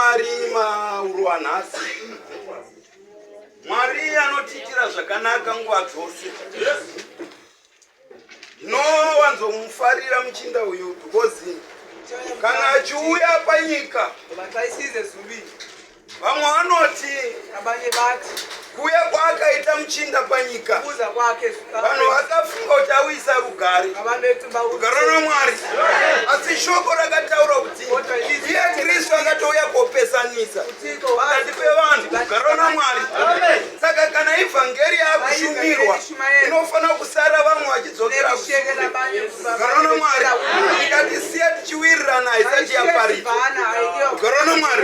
Mwari mauro anhasi. Mwari anotiitira zvakanaka nguva dzose. Ndinowanzomufarira muchinda uyu because kana achiuya panyika vamwe vanoti kuuya kwaakaita muchinda panyika vanhu vakafunga kuti auisa rugare rugare rwamwari asi shoko rakataura kuti iye kristu akatouya kopesanisa pakati pevanhu rugare rwamwari saka kana ivhangeri yakushumirwa inofanira kusara vamwe vachidzokera rugare rwamwari ikatisiya tichiwirirana haisati yaparika rugare rwamwari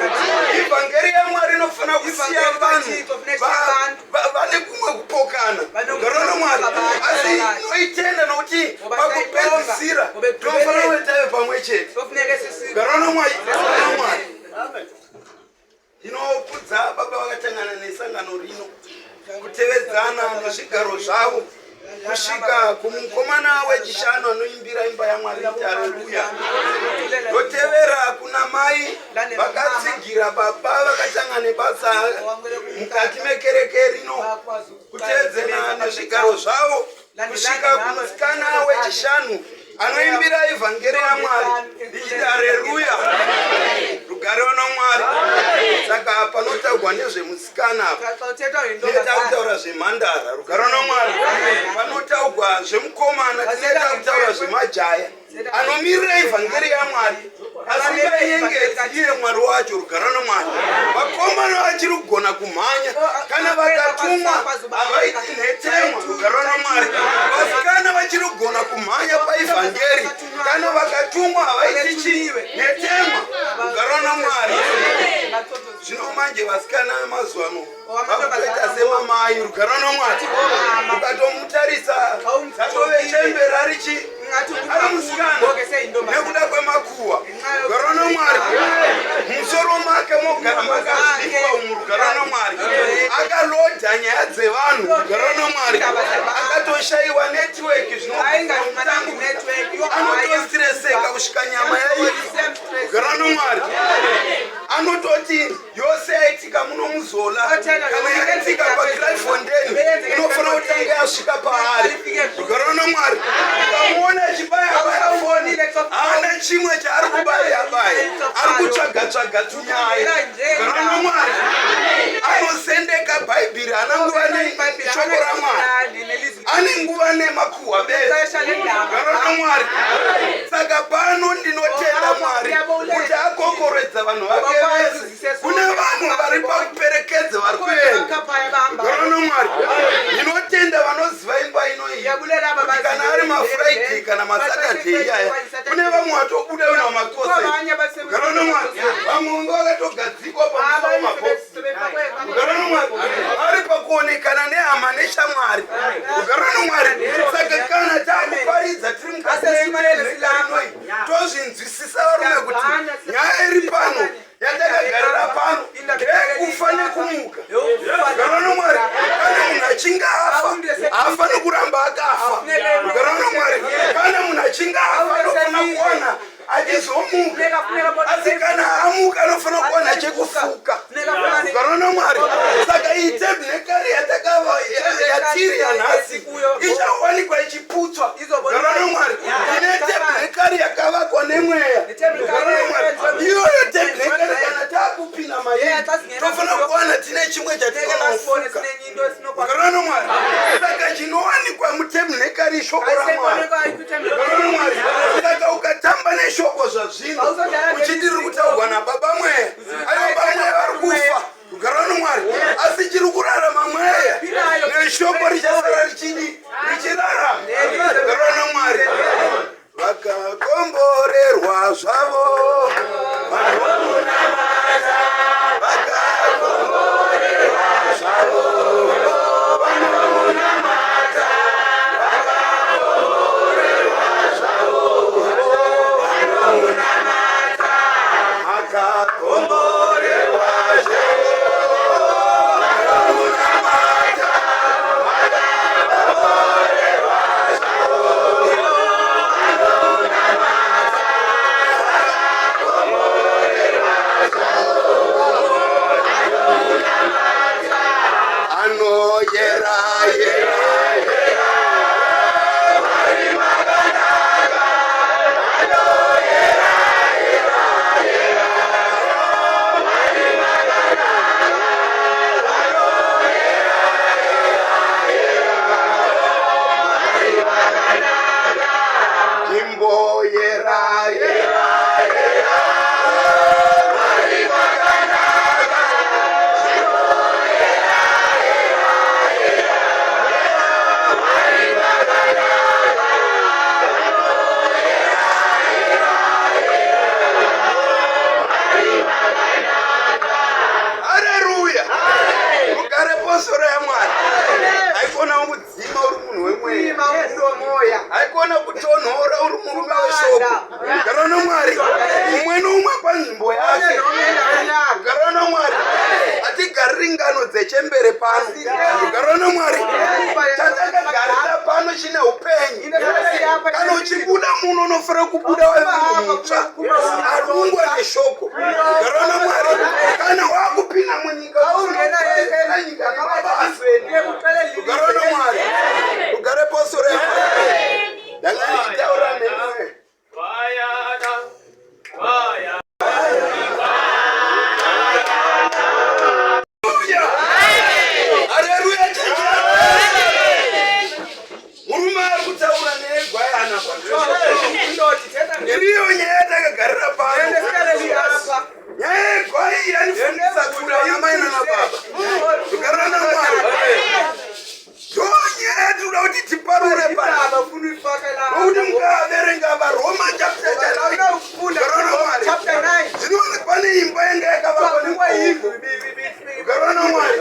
ivhangeri yamwari inofanira kusiya vanhu vane kumwe kupokana rugare rwamwari asi inoitenda nokuti pakupedzisira tinofanira kuve tave pamwe chete rugare rwamwari Ndinokudza baba vakatangana nesangano rino kutevedzana nezvigaro zvavo kusvika kumukomana wechishanu anoimbira imba yamwari iti areruya ndotevera kuna mai vakatsigira baba vakatanga nebasa mukati mekereke rino kuteedzana nezvigaro zvavo kusvika kumusikana wechishanu anoimbira evhangeri yamwari ndichiti areruya rugare vanamwari saka panotaurwa nezvemusikana apa tinoita kutaura zvemhandara rugare vanamwari panotaurwa zvemukomana tinoita kutaura zvemajaya anomirira evhangeri yamwari asinganyengedzi iye mwari wacho rugara nomwari vakomana vachiri kugona kumhanya kana vakatumwa havaiti nhetemwa rugara nomwari vasikana vachiri kugona kumhanya paevhangeri kana vakatumwa havaiti chii nhetemwa rugara nomwari zvino manje vasikana vemazuva ano vakutoita semamai rugara nomwari ukatomutarisa dzatove chembera richi ari musikana nekuda kwemakuwa rugara nomwari musoro make mogara makazvipa umu rugara nomwari akalodha nyaya dzevanhu rugara nomwari akatoshaiwa netiweki zvinoanotosireseka kusvika nyama yaifa rugara nomwari anototi yose yaitika muno muzola kana yaitika pagraifonten inofanira kutanga yasvika paari rugare namwari ukamuona achibaya baya foni haana chimwe chaari kubaya baya ari kutsvaga tsvaga tunyaya rugare namwari anosendeka bhaibheri haana nguva neshoko ramwari ane nguva nemakuhwa bedzi rugare namwari saka pano ndinotenda mwari kuti akokoredza vanhu vake vese kune vamwe vari pakuperekedza vari kuenda rugare namwari ndinotenda vanoziva imba ino iyi kuti kana ari mafriday kana masaturday iyaya kune vamwe vatobuda vena makose rugare namwari vamwe vanga vakatogadzikwa pamusoro mabhokisi Rugare nomwari vari pakuonekana nehama neshamwari. Rugare nomwari. Saka kana takuparidza tiri mukati menyika tozvinzwisisa varume kuti nyaya iri pano yatakagarira pano ndeyekufa nekumuka. Rugare nomwari. Kana munhu achinge afa haafaniri kuramba akafa. Rugare nomwari. Kana munhu achinge afa anofanira kuwana achizomuka asi kana amuka anofanira kuwana chekufuka ukaona mwari saka iyi tebnekari yatiri yanhasi ichawanikwa ichiputswa ukaona mwari tine tebnekari yakavakwa nemweya ukaona mwari iyoyo tebnekari kana takupinda mairi tofanira kuwana tine chimwe chatinofuka Rano Mwari. Saka chinowanikwa mutebnekari ishoko raMwari. Rano Mwari. Saka ukatamba neshoko zvazvino uchiti riri kutaurwa nababa mweya. Ayo baba mweya vari kufa. Rano Mwari. Asi chiri kurarama mweya neshoko richasara richidi richirarama. Rano Mwari. Vakakomborerwa zvavo vanomunamata, vakakomborerwa zvavo vanomunamata, vakakomborerwa zvavo vanomunamata. Haikona kutonhora uri murume weshoko. Rugare naMwari. Umwe noumwe panzvimbo yake. Rugare naMwari. Hatigariri ngano dzechembere pano. Rugare naMwari. Chatakagarira pano chine upenyu. Kana uchibuda muno unofanira kubuda wave munhu mutsva arungwa neshoko. Rugare naMwari. Kana wakupinda munyika usina nyika nemabasa. Rugare naMwari. Rugare posoro yaMwari. Ndanga ndichitaura newe. Haleluya chechi. Murume ari kutaura negwayana Iriyo nyaya yatakagarira pano. Nyaya yegwai yanifundisa kuti ana mai nana baba. Kugarira naMwari. Ndonyaya yatinoda kuti tiparure pano. Nokuti mukaverenga vaRoma chapter cha 9 zvinonzi pane imba yanga yakavakwa nemaoko. Rugare naMwari.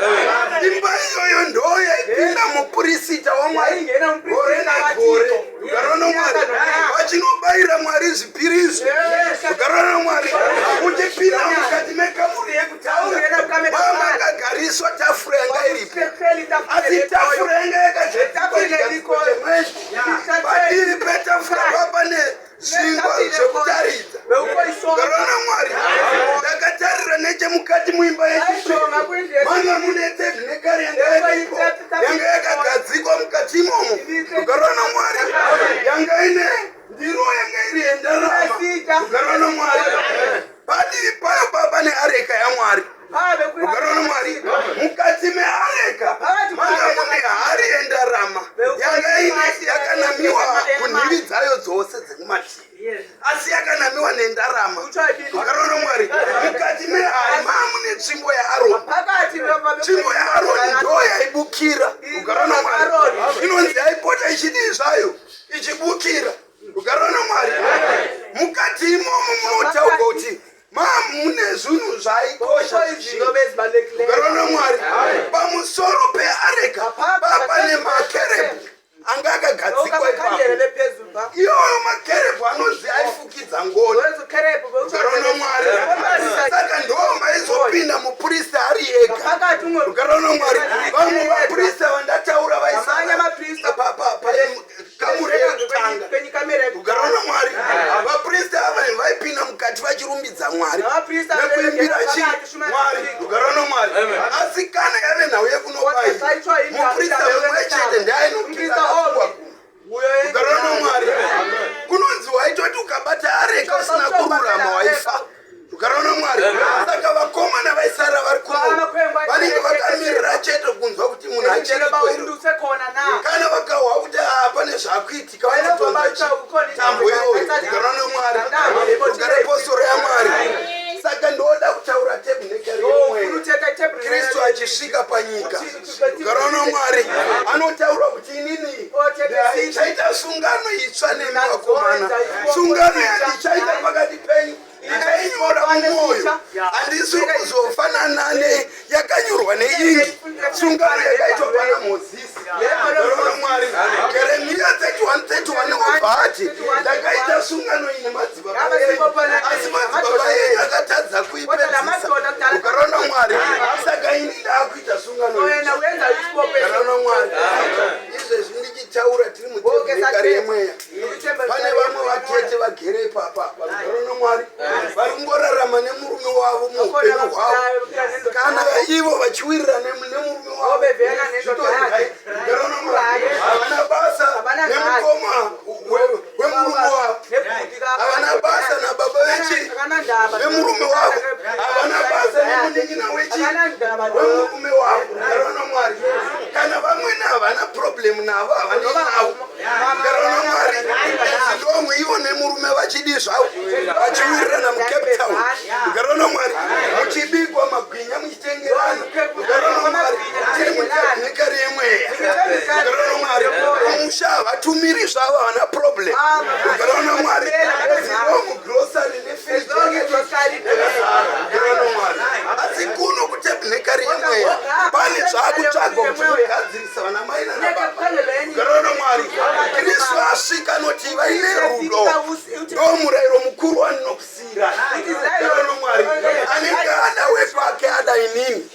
Imba iyoyo ndo yaipinda mupurisita waMwari gore negore. Rugare naMwari. Vachinobayira Mwari zvipiriso. Rugare naMwari. Uchipinda mukati mekamuri yekutanga makagariswa tafura yanga iripo. Asi tafura yanga yakagadzikwa chigadziko chemwenje. Padivi petafura papane zvingwa zvekutaridza garona Mwari. Ndakatarira nechemukati muimba yechipiri, manga mune tebhenekari yanga iripo, yanga yakagadzikwa mukati imomo. Garona Mwari, yanga ine ndiro yanga iri yendarama. Garona Mwari, padivi payo papa neareka yaMwari. Rugare naMwari. Mukati meareka manga mune hari yendarama yanga ine yakanamiwa kunhivi dzayo dzose dzekumativi, asi yakanamiwa nendarama. Rugare naMwari. Mukati mehari mamune tsvimbo yaAroni. Tsvimbo yaAroni ndo yaibukira. Rugare naMwari. Inonzi yaipota ichidii zvayo, ichibukira. Rugare naMwari. Mukati imomo munotaurwa kuti mune zvinhu zvaikosha. Rugare naMwari. Pamusoro peareka pane makerebhu anga akagadzikwa ipapo. Iyoyo makerebhu anonzi aifukidza ngoni. Rugare naMwari. Saka ndo maizopinda muprista ari ega. Rugare naMwari. Vamwe vaprista vandataura vaisara kamuri yekutanga. Rugare naMwari. Vaprista ava vaipinda mukati vachirumbidza Mwari nekuimbira chi Mwari. Rugare naMwari. Asi kana yave nhau yekunobayira, muprista mumwe chete ndiainopinda akapfungwa. Rugare naMwari. Kunonzi waitoti ukabata areka usina kururama waifa. Rugare naMwari. Saka vakomana vaisara vari kuno vanenge vakamirira chete kunzwa kuti munhu achiriko here. Kana vakahwa kuti pane zvakuitika, vanotonza tambo iyoyo. Rugare naMwari. Rugare posoro yaMwari. Saka ndoda kutaura tebhenekeri yemweya. Kristu achisvika panyika, rugare naMwari, anotaura kuti inini ndichaita sungano itsva nemi vakomana. Sungano yandichaita pakati penyu ndichainyora mumwoyo, handisi kuzofanana neyakanyorwa neingi, sungano yakaitwa pana Mozisi. Rugare naMwari. Jeremiya 31:31 obva ati ndakaita sungano ine madzibaba enyu, asi madzibaba enyu akatadza kuipedzisa. Rugare naMwari. Saka ini ndaakuita sungano itsva. Rugare naMwari. Izvezvi ndichitaura tiri mutebhenekari yemweya. Pane vamwe vatete vagere ipapa, rugare naMwari, vari kungorarama nemurume wavo muupenyu hwavo. Kana ivo vachiwirira nemurume wavo, zvitori right. Rugare naMwari. Havana basa nemukoma wemurume wavo, havana basa nababa vechi vemurume wavo, havana basa nemunin'ina wechi wemurume wavo. Rugare naMwari. Kana vamwene havana problem navo, havana navo. Rugare naMwari. Zidongo ivo nemurume vachidi zvavo, vachiwirirana muCape Town. Rugare naMwari. Muchibikwa magwinya muchitengerana. Rugare naMwari. Tiri mutebhenekari yemweya. Rugare naMwari. Kumusha havatumiri zvavo, havana problem. Rugare naMwari. Zidongo grocery nefriji yakazara. Rugare naMwari. Asi kuno kutebhenekari yemweya pane zvakutsvagwa kuti mugadzirisa vana mai nana baba. Rugare naMwari. Kristu Ivai nerudo. Ndo murayiro mukuru wandinokusiyirai. Mwari anenge ada wekwake ada inini.